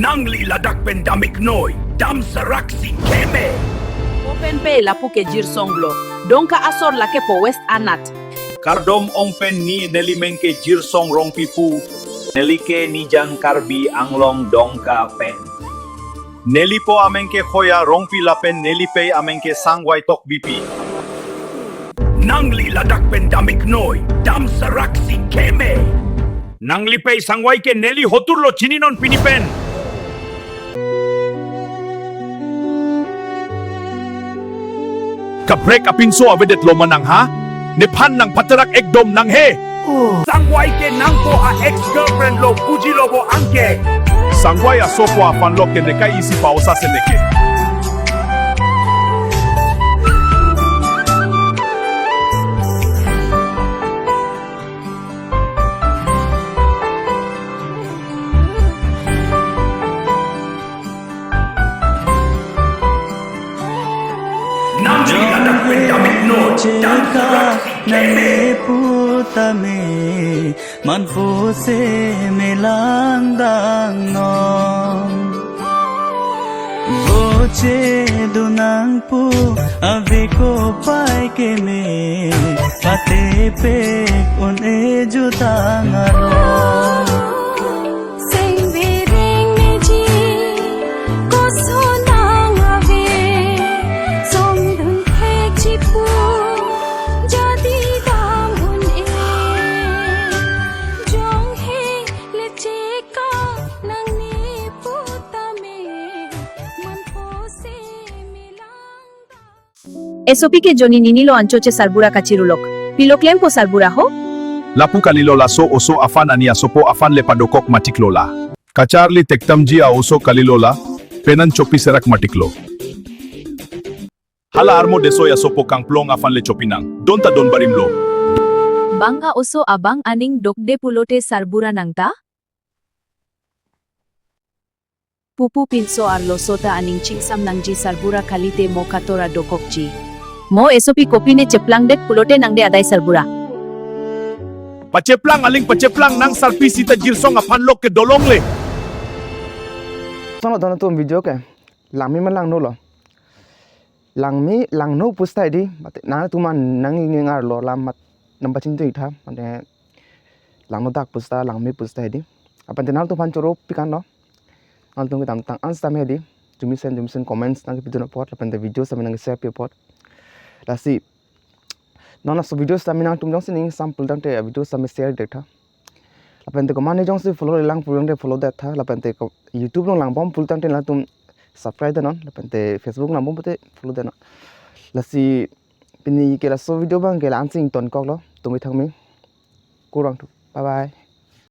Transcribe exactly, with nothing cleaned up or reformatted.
Nangli ladak pen dam-iknoi, dam saraksi keme. Open pe lapu ke Jirsong lo. Dongka asor lake po West anat. Kardom ong pen ni neli meng ke Jirsong Rongpi pu. Neli ke Nijang Karbi Anglong Dongka pen. Neli po ameng ke Khoya Rongpi lapen neli pei ameng ke Sangwai Tokbipi. Nangli ladak pen dam-iknoi, dam saraksi keme. Nangli pei Sangwai ke neli hotur lo chininon pini pen. Kaprek apinso avedetlo ma nang ha? Nephan nangphaterak ekdom nang he. Sangwai ke nangpo a ex girlfriend lo puji lo bo angke. Sangwai asopo aphan lo ke nekai isi paosa se neke. Nangli ladak pen dam-iknoi, dam saraksi keme. Nangli pu tame manpo se melangdang non. Boche dunang pu ave ko pai keme, pate pek un-e jutang aro. Seng bereng meji, koson nang ave, song dun thek chipu, jadi dam un-e. Jong he le cheka nangli pu tame, manpo se melangdang. Esopi ke joni nini lo anchoche sarbura kachirulok. Pilo klempo sarbura ho? Lapu kalilo laso oso aphan ani asopo aphan le padokok matik lo la. Kacharli tektamji a oso kalilo la, penan chopi serak matik lo. Hala armo deso asopo kangplong aphan le chopi nang, don ta don barim lo. Bang a oso abang aning dokde pulote sarbura nang ta? Pupu pinso arloso ta aning chingsam nangji sarbura kalite mo katora dokokji. Mo esopi kopi ne cheplangdet pulote nangde adai sarbura. Pacheplang aling pacheplang nang sarpi sita Jirsong aphan lok ke dolong le. Sono dono tum video ke. Langme ma langno lo. Langme langno pustai di. Mate nangtum an nang ning arlo lam mat nang pachingtui tha. Mate langno dak pusta, langme pusta hedi. Lapen te nangtum aphan choro pikan lo. Nangtum kedamtang an sitame hedi. Jumisen, jumisen comments nangkepidun apot, lapen te video sitame nangkeshare pi apot. Lasi non laso video sitame nangtum jongsi ning sam pulotangte video sitame share det tha. Lapen te komat ne jongsi follow-le lang pulotangte follow det tha. Lapen te ko-, YouTube along langbom pulotangte nangtum subscribe det non. Lapen te Facebook langbom pute follow det non. Lasi pini ke laso video abang ke la-an si ingtonkok lo, tumi thangmi. Kurvangthu. Bye bye.